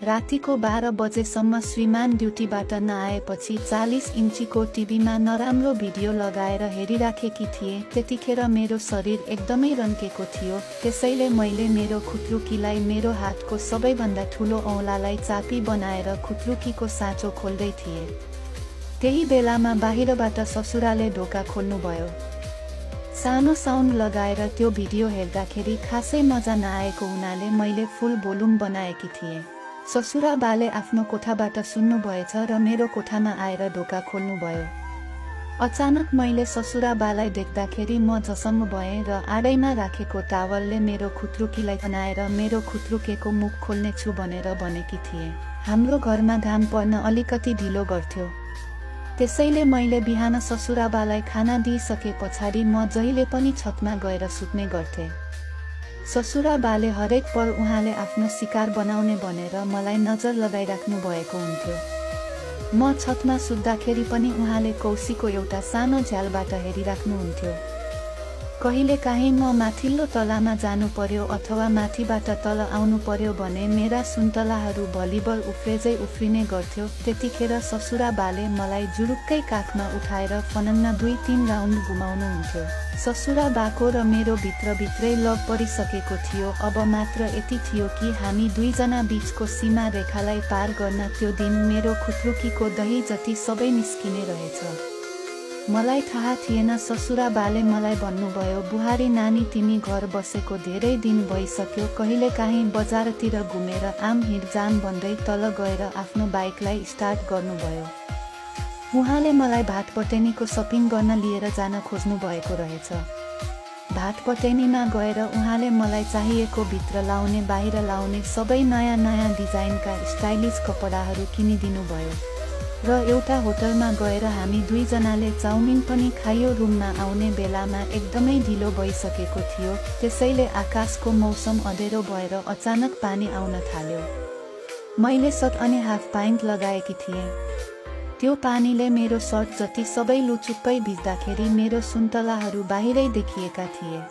रातिको 12 बजेसम्म श्रीमान ड्युटीबाट नआएपछि 40 इन्चीको टिभीमा नराम्रो भिडियो लगाएर हेरिराखेकी थिए। त्यतिखेर मेरो शरीर एकदमै रन्केको थियो। त्यसैले मैले मेरो खुत्रुकीलाई मेरो हातको सबैभन्दा ठुलो औँलालाई चापी बनाएर खुत्रुकीको साँचो खोल्दै थिएँ। त्यही बेलामा बाहिरबाट ससुराले ढोका खोल्नुभयो। सानो साउन्ड लगाएर त्यो भिडियो हेर्दाखेरि खासै मजा नआएको हुनाले मैले फुल भोल्युम बनाएकी थिएँ। ससुराबाले आफ्नो कोठाबाट सुन्नुभएछ र मेरो कोठामा आएर ढोका खोल्नुभयो। अचानक मैले ससुराबालाई देख्दाखेरि म झसङ्ग भएँ र आडैमा राखेको टावलले मेरो खुत्रुकीलाई तनाएर मेरो खुत्रुकेको मुख खोल्ने छु भनेर भनेकी थिएँ। हाम्रो घरमा घाम पर्न अलिकति ढिलो गर्थ्यो। त्यसैले मैले बिहान ससुराबालाई खाना दिइसके पछाडि म जहिले पनि छतमा गएर सुत्ने गर्थेँ। ससुराबाले हरेक पल उहाँले आफ्नो शिकार बनाउने भनेर मलाई नजर लगाइराख्नु भएको हुन्थ्यो। म छतमा सुत्दाखेरि पनि उहाँले कौसीको एउटा सानो झ्यालबाट हेरिराख्नुहुन्थ्यो। कहिलेकाहीँ म माथिल्लो तलामा जानु पर्यो अथवा माथिबाट तल आउनु पर्यो भने मेरा सुन्तलाहरू भलिबल उफ्रेजै उफ्रिने गर्थ्यो। त्यतिखेर ससुराबाले मलाई जुरुक्कै काखमा उठाएर फनन्न 2-3 राउन्ड घुमाउनुहुन्थ्यो। ससुराबाको र मेरो भित्रभित्रै लभ परिसकेको थियो। अब मात्र यति थियो कि हामी दुईजना बीचको सीमा रेखालाई पार गर्न त्यो दिन मेरो खुत्रुकीको दही जति सबै निस्किने रहेछ। मलाई थाहा थिएन। ससुराबाले मलाई भन्नुभयो, बुहारी नानी तिमी घर बसेको धेरै दिन भइसक्यो, कहिलेकाहीँ बजारतिर घुमेर आम हिँडजाम भन्दै तल गएर आफ्नो बाइकलाई स्टार्ट गर्नुभयो। उहाँले मलाई भाटपटेनीको सपिङ गर्न लिएर जान खोज्नु भएको रहेछ। भाटपटेनीमा गएर उहाँले मलाई चाहिएको भित्र लाउने बाहिर लाउने सबै नयाँ नयाँ डिजाइनका स्टाइलिस कपडाहरू किनिदिनु भयो र एउटा होटलमा गएर हामी दुईजनाले चाउमिन पनि खाइयो। रुममा आउने बेलामा एकदमै ढिलो भइसकेको थियो। त्यसैले आकाशको मौसम अँधेरो भएर अचानक पानी आउन थाल्यो। मैले सर्ट अनि हाफ प्यान्ट लगाएकी थिएँ। त्यो पानीले मेरो सर्ट जति सबै लुचुक्कै भिज्दाखेरि मेरो सुन्तलाहरू बाहिरै देखिएका थिए।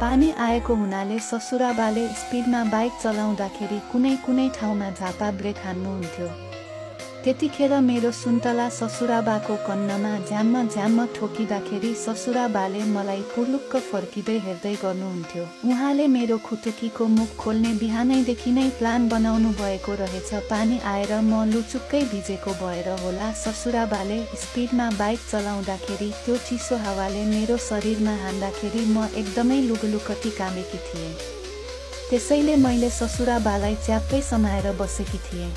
पानी आएको हुनाले ससुराबाले स्पिडमा बाइक चलाउँदाखेरि कुनै कुनै ठाउँमा झापा ब्रेक हान्नुहुन्थ्यो। त्यतिखेर मेरो सुन्तला ससुराबाको कन्नमा झ्याम्म झ्याम्म ठोकिँदाखेरि ससुराबाले मलाई कुर्लुक्क फर्किँदै हेर्दै गर्नुहुन्थ्यो। उहाँले मेरो खुटुकीको मुख खोल्ने बिहानैदेखि नै प्लान बनाउनु भएको रहेछ। पानी आएर म लुचुक्कै भिजेको भएर होला ससुराबाले स्पिडमा बाइक चलाउँदाखेरि त्यो चिसो हावाले मेरो शरीरमा हान्दाखेरि म एकदमै लुगलुकटी कामेकी थिएँ। त्यसैले मैले ससुराबालाई च्याप्पै समाएर बसेकी थिएँ।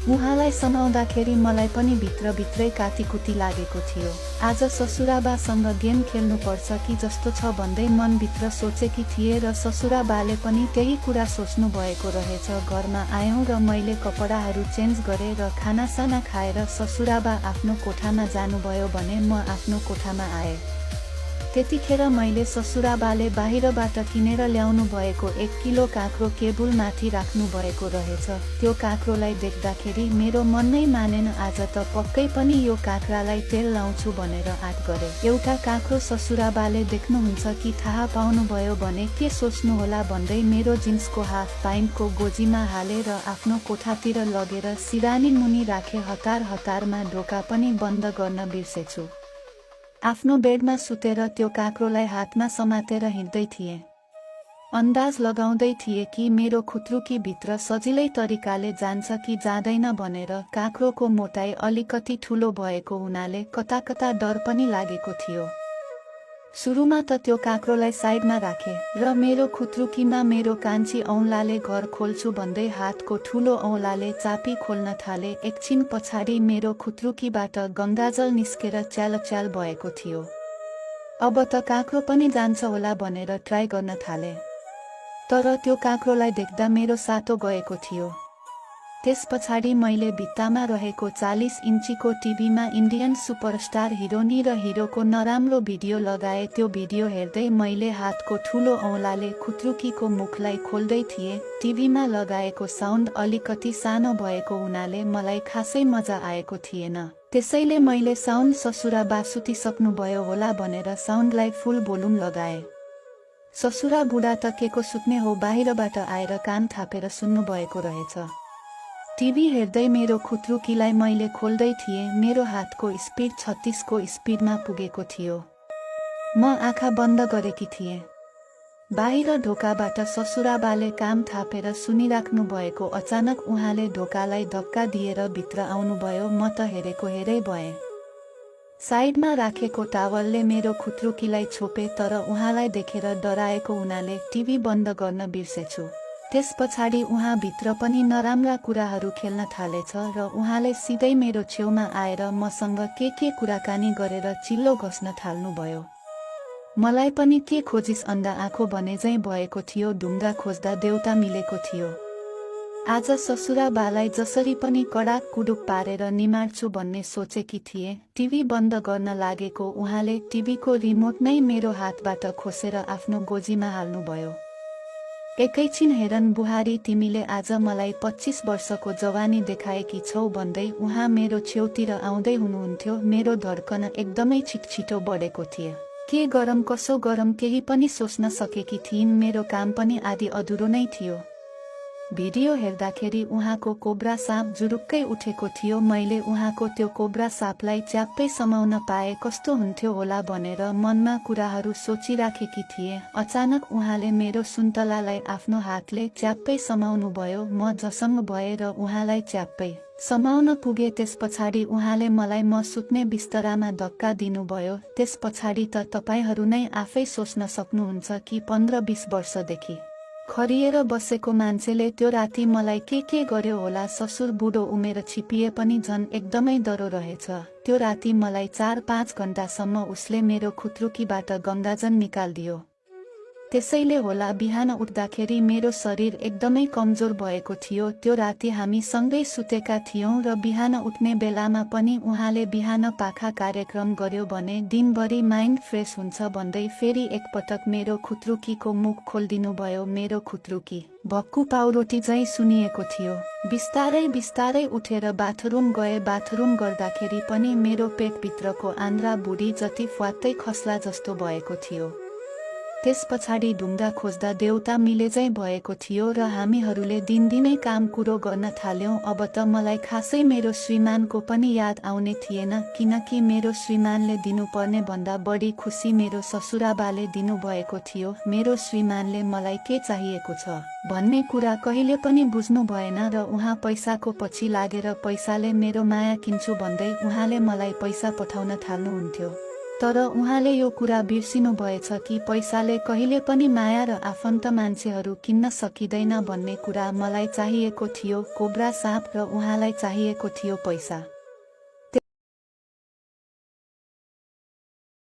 उहाँलाई समाउँदाखेरि मलाई पनि भित्रभित्रै काटीकुटी लागेको थियो। आज ससुराबासँग गेम खेल्नुपर्छ कि जस्तो छ भन्दै मनभित्र सोचेकी थिएँ र ससुराबाले पनि त्यही कुरा सोच्नु भएको रहेछ। घरमा आयौँ र मैले कपडाहरू चेन्ज गरेँ र खानासाना खाएर ससुराबा आफ्नो कोठामा जानुभयो भने म आफ्नो कोठामा आएँ। त्यतिखेर मैले ससुराबाले बाहिरबाट किनेर ल्याउनु भएको 1 किलो काँक्रो केबुल माथि राख्नु भएको रहेछ। त्यो काँक्रोलाई देख्दाखेरि मेरो मन नै मानेन। आज त पक्कै पनि यो काँक्रालाई तेल लाउँछु भनेर आँट गरेँ। एउटा काँक्रो ससुराबाले देख्नुहुन्छ कि थाहा पाउनुभयो भने के सोच्नु होला भन्दै मेरो जिन्सको हाफ प्यान्टको गोजीमा हालेर आफ्नो कोठातिर लगेर सिरानी मुनि राखे। हतार हतारमा ढोका पनि बन्द गर्न बिर्सेछु। आफ्नो बेडमा सुतेर त्यो काँक्रोलाई हातमा समातेर हिँड्दै थिएँ। अन्दाज लगाउँदै थिएँ कि मेरो खुत्रुकी भित्र सजिलै तरिकाले जान्छ कि जाँदैन भनेर। काँक्रोको मोटाइ अलिकति ठुलो भएको हुनाले कता कता डर पनि लागेको थियो। सुरुमा त त्यो काँक्रोलाई साइडमा राखेँ र मेरो खुत्रुकीमा मेरो कान्छी औँलाले घर खोल्छु भन्दै हातको ठुलो औँलाले चापी खोल्न थाले। एकछिन पछाडि मेरो खुत्रुकीबाट गङ्गाजल निस्केर च्याल भएको थियो। अब त काँक्रो पनि जान्छ होला भनेर ट्राई गर्न थाले। तर त्यो काँक्रोलाई देख्दा मेरो सातो गएको थियो। त्यस पछाडि मैले भित्तामा रहेको 40 इन्चीको टिभीमा इन्डियन सुपरस्टार हिरोनी र हिरोको नराम्रो भिडियो लगाए। त्यो भिडियो हेर्दै मैले हातको ठुलो औँलाले खुत्रुकीको मुखलाई खोल्दै थिएँ। टिभीमा लगाएको साउन्ड अलिकति सानो भएको हुनाले मलाई खासै मजा आएको थिएन। त्यसैले मैले साउन्ड ससुराबा सुतिसक्नुभयो होला भनेर साउन्डलाई फुल भोल्युम लगाएँ। ससुरा बुढा त केको सुत्ने हो, बाहिरबाट आएर कान थापेर सुन्नु भएको रहेछ। टिभी हेर्दै मेरो खुत्रुकीलाई मैले खोल्दै थिएँ। मेरो हातको स्पिड 36 को स्पिडमा पुगेको थियो। म आँखा बन्द गरेकी थिएँ। बाहिर ढोकाबाट ससुराबाले काम थापेर सुनिराख्नु भएको। अचानक उहाँले ढोकालाई धक्का दिएर भित्र आउनुभयो। म त हेरेको हेरै भएँ। साइडमा राखेको टावलले मेरो खुत्रुकीलाई छोपे, तर उहाँलाई देखेर डराएको हुनाले टिभी बन्द गर्न बिर्सेछु। त्यस पछाडि उहाँ भित्र पनि नराम्रा कुराहरू खेल्न थालेछ र उहाँले सिधै मेरो छेउमा आएर मसँग के कुराकानी गरेर चिल्लो घस्न थाल्नुभयो। मलाई पनि के खोजिस अन्डा आँखो भनेझैँ भएको थियो। ढुङ्गा खोज्दा देउता मिलेको थियो। आज ससुराबालाई जसरी पनि कडाक कुडुक पारेर निमार्छु भन्ने सोचेकी थिएँ। टिभी बन्द गर्न लागेको उहाँले टिभीको रिमोट नै मेरो हातबाट खोसेर आफ्नो गोजीमा हाल्नुभयो। एकैछिन हेरन बुहारी, तिमीले आज मलाई 25 वर्षको जवानी देखाएकी छौ भन्दै उहाँ मेरो छेउतिर आउँदै हुनुहुन्थ्यो। मेरो धड्कन एकदमै छिटछिटो बढेको थियो। के गरम कसो गरम केही पनि सोच्न सकेकी थिइन्। मेरो काम पनि आदि अधुरो नै थियो। भिडियो हेर्दाखेरि उहाँको कोब्रा साँप जुरुक्कै उठेको थियो। मैले उहाँको त्यो कोब्रा साँपलाई च्याप्पै समाउन पाए कस्तो हुन्थ्यो होला भनेर मनमा कुराहरू सोचिराखेकी थिएँ। अचानक उहाँले मेरो सुन्तलालाई आफ्नो हातले च्याप्पै समाउनुभयो। म झसङ्ग भएर उहाँलाई च्याप्पै समाउन पुगे। त्यस पछाडि उहाँले मलाई म सुत्ने बिस्तरामा धक्का दिनुभयो। त्यस पछाडि त तपाईहरू नै आफै सोच्न सक्नुहुन्छ कि 15-20 वर्षदेखि खरिएर बसेको मान्छेले त्यो राति मलाई के गर्यो होला। ससुर बुढो उमेर छिपिए पनि झन् एकदमै डरो रहेछ। त्यो राति मलाई 4-5 घण्टासम्म उसले मेरो खुत्रुकीबाट गङ्गाजल निकाल्दियो। त्यसैले होला बिहान उठ्दाखेरि मेरो शरीर एकदमै कमजोर भएको थियो। त्यो राति हामी सँगै सुतेका थियौँ र बिहान उठ्ने बेलामा पनि उहाँले बिहान पाखा कार्यक्रम गर्यो भने दिनभरि माइन्ड फ्रेस हुन्छ भन्दै फेरि एकपटक मेरो खुत्रुकीको मुख खोलिदिनुभयो। मेरो खुत्रुकी भक्कु पाउरोटी झैँ सुनिएको थियो। बिस्तारै उठेर बाथरुम गए। बाथरुम गर्दाखेरि पनि मेरो पेटभित्रको आन्द्रा बुढी जति फ्वात्तै खस्ला जस्तो भएको थियो। त्यस पछाडि ढुङ्गा खोज्दा देउता मिलेझैँ भएको थियो र हामीहरूले दिनदिनै काम कुरो गर्न थाल्यौँ। अब त मलाई खासै मेरो श्रीमानको पनि याद आउने थिएन, किनकि मेरो श्रीमानले दिनुपर्ने भन्दा बढी खुसी मेरो ससुराबाले दिनुभएको थियो। मेरो श्रीमानले मलाई के चाहिएको छ भन्ने कुरा कहिले पनि बुझ्नु भएन र उहाँ पैसाको पछि लागेर पैसाले मेरो माया किन्छु भन्दै उहाँले मलाई पैसा पठाउन थाल्नुहुन्थ्यो। तर उहाँले यो कुरा बिर्सिनु भएछ कि पैसाले कहिले पनि माया र आफन्त मान्छेहरू किन्न सकिँदैन भन्ने कुरा। मलाई चाहिएको थियो कोब्रा साँप र उहाँलाई चाहिएको थियो पैसा।